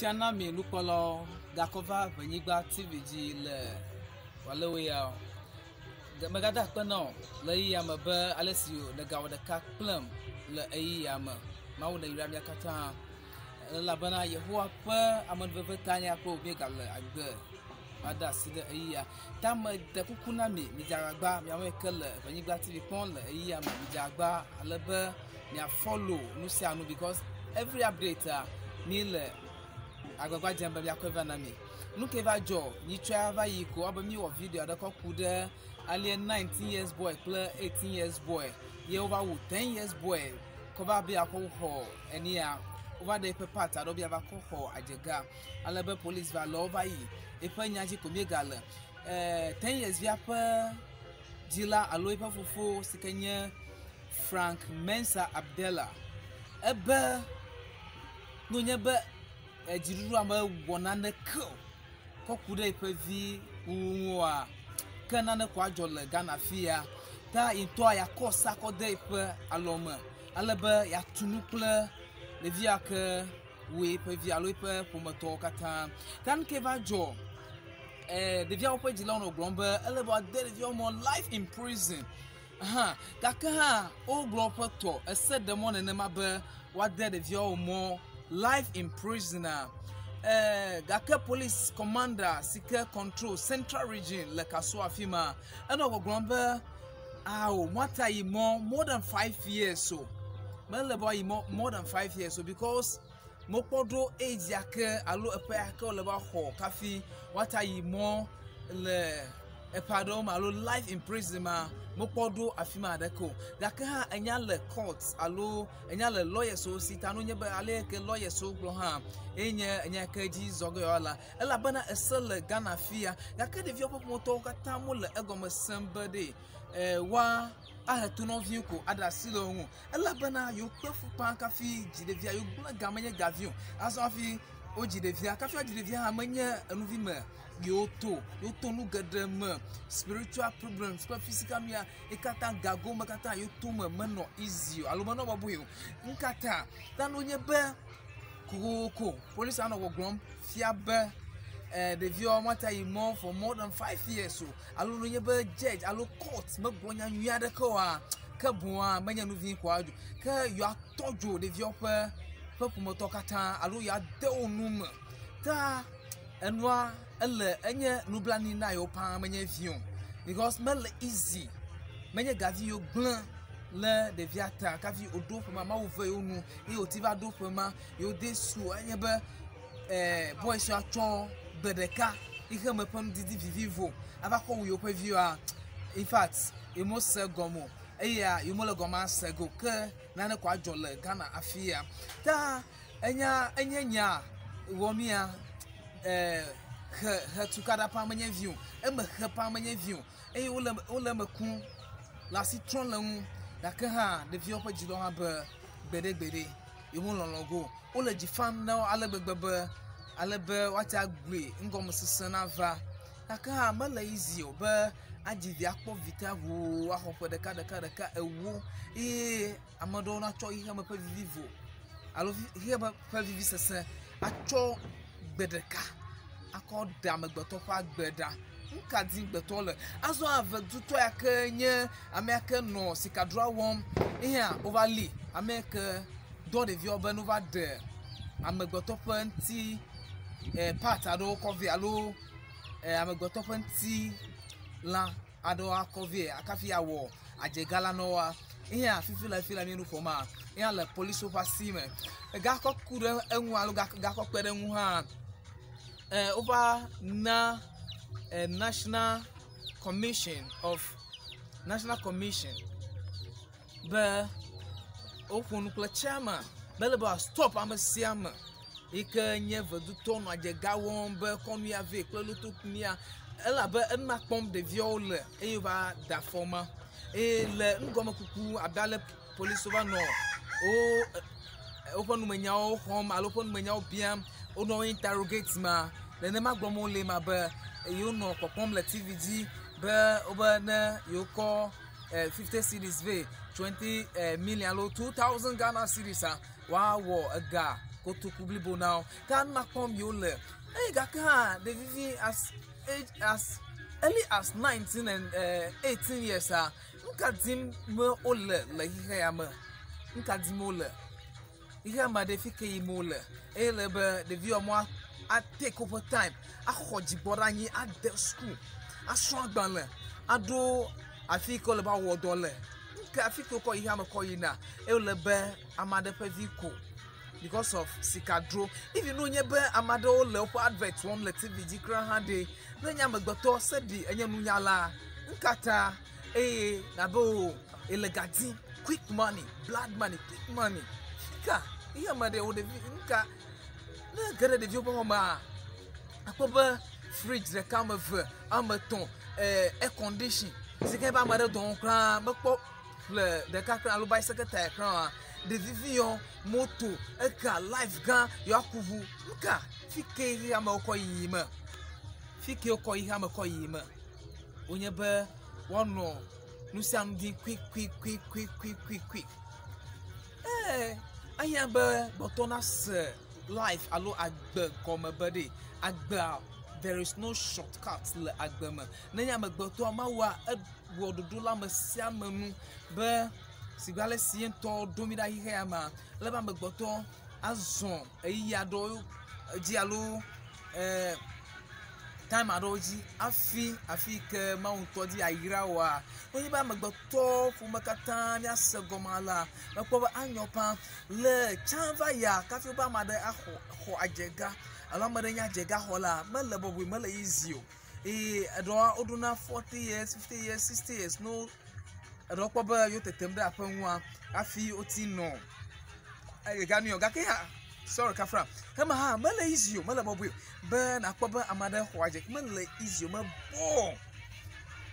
Fia na mi nukpɔlawo gakɔ va Ʋenyigba TV dzi le walewo ya. Megada akpe na wò le ɣeyiɣia me be ale si nègawɔ ɖeka kplem le ɣeyiɣia me. Mawu neyra mía katã elabena Yehowa ƒe amenuveve ta nye kple wò míegale agbe va de asi ɖe ɣeyiɣia. Ta mede kuku na mi, midze agbagba miawo yi ke le Ʋenyigba TV kpɔm le ɣeyiɣia me, midze agbagba ale be mia follow nu sia nu because every update a mi le agbagba dzem be míakɔe va na mi. Nu ke va dzɔ nyitsɔa va yi ko abe míwɔ video aɖe kɔ ku ɖe alie 19 years boy kple 18 years boy ye wova wu 10 years boy kɔ va be yeakɔ xɔ enia wova ɖe eƒe part aɖewo be yeava kɔ xɔ adzega ale be police va lɔ va yi eƒe nya dzi ko míegale. 10 years via ƒe dzila alo eƒe fofo si ke nye Frank Mensah Abdella ebe ne wònye be edziɖuɖua mewɔ naneke o kɔ ku ɖe eƒe vi wuwu ŋu oa, ke nane ko adzɔ le Ghana fi ya. Ta yi ŋutɔa yeakɔ sea kɔ de eƒe alɔme ale be yeatu nu kple ɖevi ya ke wu eƒe vi alo eƒe ƒometɔwo katã. Ta nu ke va dzɔ ɖeviawo ƒe dzilawo nɔ gblɔm be ele be woade ɖeviawo mɔ life in prison hã gake hã wogblɔ woƒe tɔ ese ɖe mɔ nenema be woade ɖeviawo mɔ life in prison a gake police commander si ke control central region le Kasoa afi ma enɔ gbɔgblɔm be ao moata yi mɔ more than 5 years o, mele be woayi mɔ more than 5 years o because mokpɔ ɖo age ya ke alo eƒe ya ke wòle be woaxɔ kafi woata yi mɔ le eƒe aɖewo me alo life in prison ma mokpɔ ɖo afi ma aɖeke o. Gake hã enya le court alo enya le lawyers wo si ta no nye be ale ke lawyers wo gblɔ hã enye enya ke dzi zɔ ge yewoala elabena ese le Ghana fia. Gake ɖeviwo ƒe ƒometɔwo katã mole egɔme sem be ɖe woa ahe to nɔviwo ko aɖe asi le wo ŋu elabena yewo kpe fu kpã kafi dzi ɖevia, yewo gblẽ ga menye gavi o. Azɔ hafi wodzi ɖevia, kafi woadzi ɖevia hã menye enuvi me yewo to, yewo to nu geɖe me, spiritual problems kple physical nuya yi katã gago me katã yewo to me menɔ easy o alo menɔ bɔbɔe o. Nu ka ta? Ta no nye be kokoko polisi anɔ gbɔgblɔm fia be ɖeviawo mate ayi mɔ for more than 5 years o alo no nye be judge alo court megblɔ nya nyui aɖeke oa, ke boŋa menye nu vi ko adzo ke yewoatɔ dzo ɖeviawo ƒe ƒometɔ katã alo yewoade wo nu me. Ta enua ele enye nublanui na yewo paa menye vi o because mele easy menye gavi yiwo gblẽ le ɖevia ta kafi wòɖo ƒe ma Mawu ve yewo nu eye wòti va ɖo ƒe ma yewo de su enye be boys atsɔ gbe ɖeka xexeme ƒe nudidi vivivo ava kɔ wu yewoƒe viwoa, in fact yewo mese gɔme o eya yewo mele gɔme ase ge o ke nane ko adzɔ le Ghana afi ya. Ta enya enye nya wɔ mía he he tukaɖa paa menye vi o, eme he paa menye vi o eye wole eme kum le asi trɔm le ŋu gake hã ɖeviwo ƒe dzilawo hã be gbeɖegbeɖe yewo lɔlɔ go. Wole dzi fam na wo ale gbegbe be ale be woate agblɔe ŋgɔmesese nava gake hã mele easy o be adzi vi akpɔ vi ta ʋuu axɔ ƒe ɖeka ɖeka ɖeka ewo eye ame aɖewo natsɔ xexeme ƒe vivivo alo xexeme ƒe vivisese atsɔ gbe ɖeka akɔ ɖe amegbetɔ ƒe agbe ɖa. Nu ka dim gbetɔ le? Azɔ avedutɔ ya ke nye ame ya ke nɔ sikadroa wɔm eya wova li ame yi ke dɔ ɖeviawo be ne wova ɖe amegbetɔ ƒe ŋuti part aɖewo kɔ vɛ alo amegbetɔ ƒe ŋuti lã aɖewo akɔ vɛ kafi awɔ adzega la na woa. Eya fifi le fi le mía nu ƒom ma eya le polisiwo ƒe asi me. Gakɔ ku ɖe eŋu alo gakɔ kpe ɖe eŋu hã wova na National Commission be woƒo nu kple chairman be ele be wòa stop ame sia ame yi ke nye vedutɔ nɔ adzega wɔm be kɔ nu ya vɛ kple lotokunia elabe ema kpɔm ɖeviawo le eye wova da afɔ ma eye le nugɔmekuku abe ale polisiwo va nɔ wo woƒe numenyawo xɔm alo woƒe numenyawo biam wonɔ wo interrogate ma nenema gblɔm wole ma be yewonɔ kpɔkpɔm le TV dzi be wobe ne yewokɔ 50 cedis vɛ 20 million alo 2000 Ghana cedis a woawɔ ega. Kotoku blibo na wo. Ke nu ma kpɔm yewo le. Eye gake hã ɖevivi as age as early as 19 and 18 years a, nu ka dim me wole le xexe ya me? Nu ka dim wole? Xexea me ɖe fi ke yim wole eye le be ɖevi wɔmɔ a take woƒe time axɔ dzigbɔ ɖe anyi ade suku asrɔ̃ agbalẽ aɖo afi yi ke wole be awɔ dɔ le. Nke afi ke wokɔ xexea me kɔ yina eye wole be ame aɖe ƒe vi ko because of sika dro. Even ne wonye be ame aɖewo le woƒe advert wɔm le TV dzi kura hã ɖe, ne nye amegbetɔ sebi enye nunyala ŋkata eye nabe o ele ga dim quick money, blood money, quick money. Fika xexea me ɖe wo ɖevi ŋka ne ge ɖe ɖeviwo ƒe xɔmea akpɔ be fridge ɖeka ame eve ame etɔ̃ air condition si ke be ame aɖe dɔ wɔm kura mekpɔ ƒle ɖeka kura alo bicycle tire kura oa. Ɖevi vi yɔ moto eka life gã yewoaku ʋu ŋka fi ke xexea me wokɔ yiyi me fi ke wokɔ xexea me kɔ yiyi me wonye be woanɔ nu sia nu dim quick quick quick quick quick quick quick. Ehiã be gbɔtɔ nase life alo agbe gɔme be ɖe agbea there is no shortcut le agbe me. Ne nye amegbetɔa Mawua ewɔ ɖoɖo le ame sia ame nu be sigbe ale si ye ŋutɔ ɖo mi ɖe xexea mea, ele be amegbetɔ azɔ ɣeyiɣi aɖewo dzi alo time aɖewo dzi hafi afi yi ke Mawu ŋutɔ dzi yeayra woa. Nenye be amegbetɔ ƒome katã míase gɔme alea, mekpɔ be anyɔ paa. Le tsã va yia kafi wobe ame aɖe axɔ xɔ adzega alo ame aɖe nye adzegaxɔla mele bɔbɔe mele easy o. Eye eɖewoa woɖona 40 years, 50 years, 60 years no eɖewo kpɔ be yewo tetem ɖe aƒe ŋua hafi woti nɔ ega nu yɔ gake ya sorry kafra ema hã mele easy o mele bɔbɔe o be nakpɔ be ame aɖe xɔ adze mele easy o mebɔ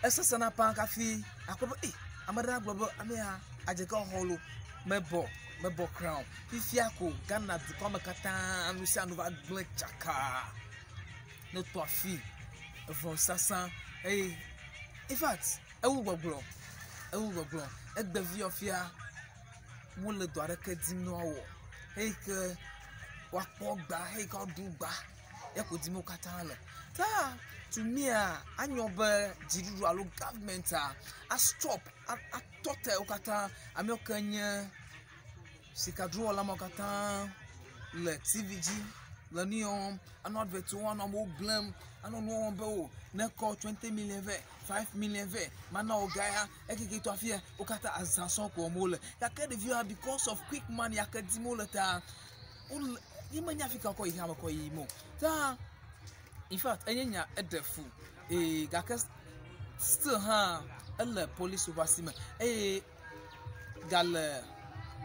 esesẽna paa kafi akpɔ be ei ame aɖe agblɔ be ame ya adzega xɔ lo mebɔ mebɔ kura o. Fifia ko Ghana dukɔa me katã nu sia nu va gblẽ tsaka ne tɔ afi evɔ sasa eye in fact ewu gbɔgblɔ ewu gbɔgblɔ egbe vi fia wole dɔ aɖeke dim ne woawɔ eyi ke woakpɔ gba eyi ke woaɖu gba ye ko dim wo katã le. Ta to mea anyɔ be dziɖuɖu alo government a astop atɔ te wo katã amewo ke nye sikadrowɔla mawo katã le TV dzi le nu wɔm anɔ advert wɔm anɔ amewo blem anɔ nu wɔm be o ne kɔ 20 million vɛ 5 million vɛ mana wo ga ya ekeke to afia wo katã azã sɔŋ ko wɔm wole gake ɖeviwoa because of quick money yake dim wole ta wole ye menya fi ka wokɔ yi xexea me kɔ yiyim o. Ta in fact enye nya eɖe fu eye gake still hã ele polisiwo ƒe asi me eye gale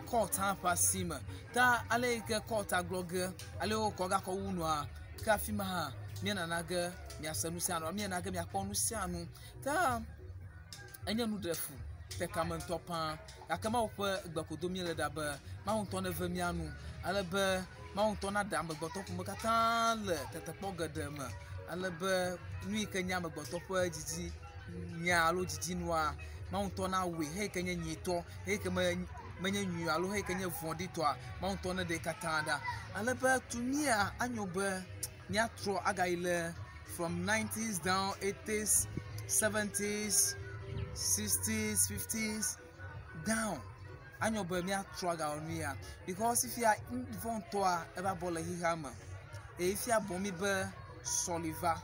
court hã ƒe asi me. Ta ale yi ke court agblɔ ge ale wokɔ gakɔ wu nua ke afi ma hã míenana ge miase nu sia nu míenana ge miakpɔ nu sia nu. Ta enye nu ɖe fu tekame ŋutɔ paa gake Mawu ƒe gbe ko dom míele ɖa be Mawu ŋutɔ neve mía nu ale be Mawu ŋutɔ naɖe amegbetɔ ƒome katã le tetekpɔ geɖe me ale be nu yi ke nye amegbetɔ ƒe dzidzi nya alo dzidzinua Mawu ŋutɔ nawɔe heyi ke nye nyuitɔ heyi ke menye nyui alo heyi ke nye vɔ̃ɖitɔa Mawu ŋutɔ neɖe katã ɖa ale be to mía anyo be míatrɔ agayi le from 90s down 80s 70s 60s 50s down anyo be míatrɔ agawɔ nu ya because fifia vɔ ŋutɔa eva bɔ le xexea me eye fia bɔ mi be sɔli va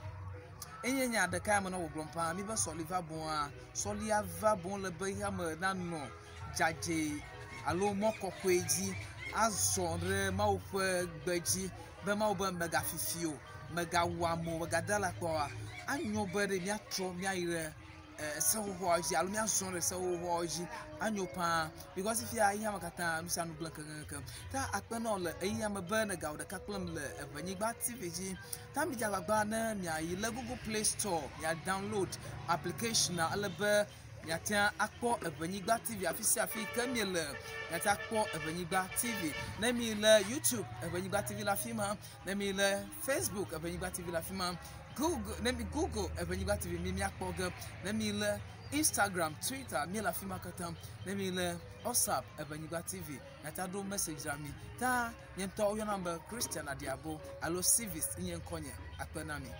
enye nya ɖeka ya me nɔ gbɔgblɔm paa mi be sɔli va boŋa sɔlia va boŋ le be xexea me nanɔ dzadzɛ alo mɔ kɔkɔe dzi azɔ ɖe Mawu ƒe gbe dzi be Mawu be megafifi o megawu ame o megada alakpa oa anyo be ɖe míatrɔ míayi ɖe seƒoƒoawo dzi alo míazɔ ɖe seƒoƒoawo dzi anyo paa because fifia xexea me katã nu sia nu gblẽ keŋkeŋkeŋ. Ta akpe na wò le ɣeyiɣia me be nègawɔ ɖeka kplem le Eʋenyigba TV dzi. Ta midze agbagba ne miayi le Google Play Store mia download application ale be miatea akpɔ Eʋenyigba TV afi sia afi ke miele miate akpɔ Eʋenyigba TV. Ne mi le YouTube Eʋenyigba TV le afi ma, ne mi le Facebook Eʋenyigba TV le afi ma, Google ne mi Google Eʋenyigba TV mi miakpɔ ge. Ne mi le Instagram, Twitter, míele afi ma katã. Ne mi le WhatsApp, Eʋenyigba TV, miate aɖo message ɖa mi. Ta nye ŋutɔ woyɔnam be Christian Adiabo alo Civis nye ŋkɔnye. Akpe na mi.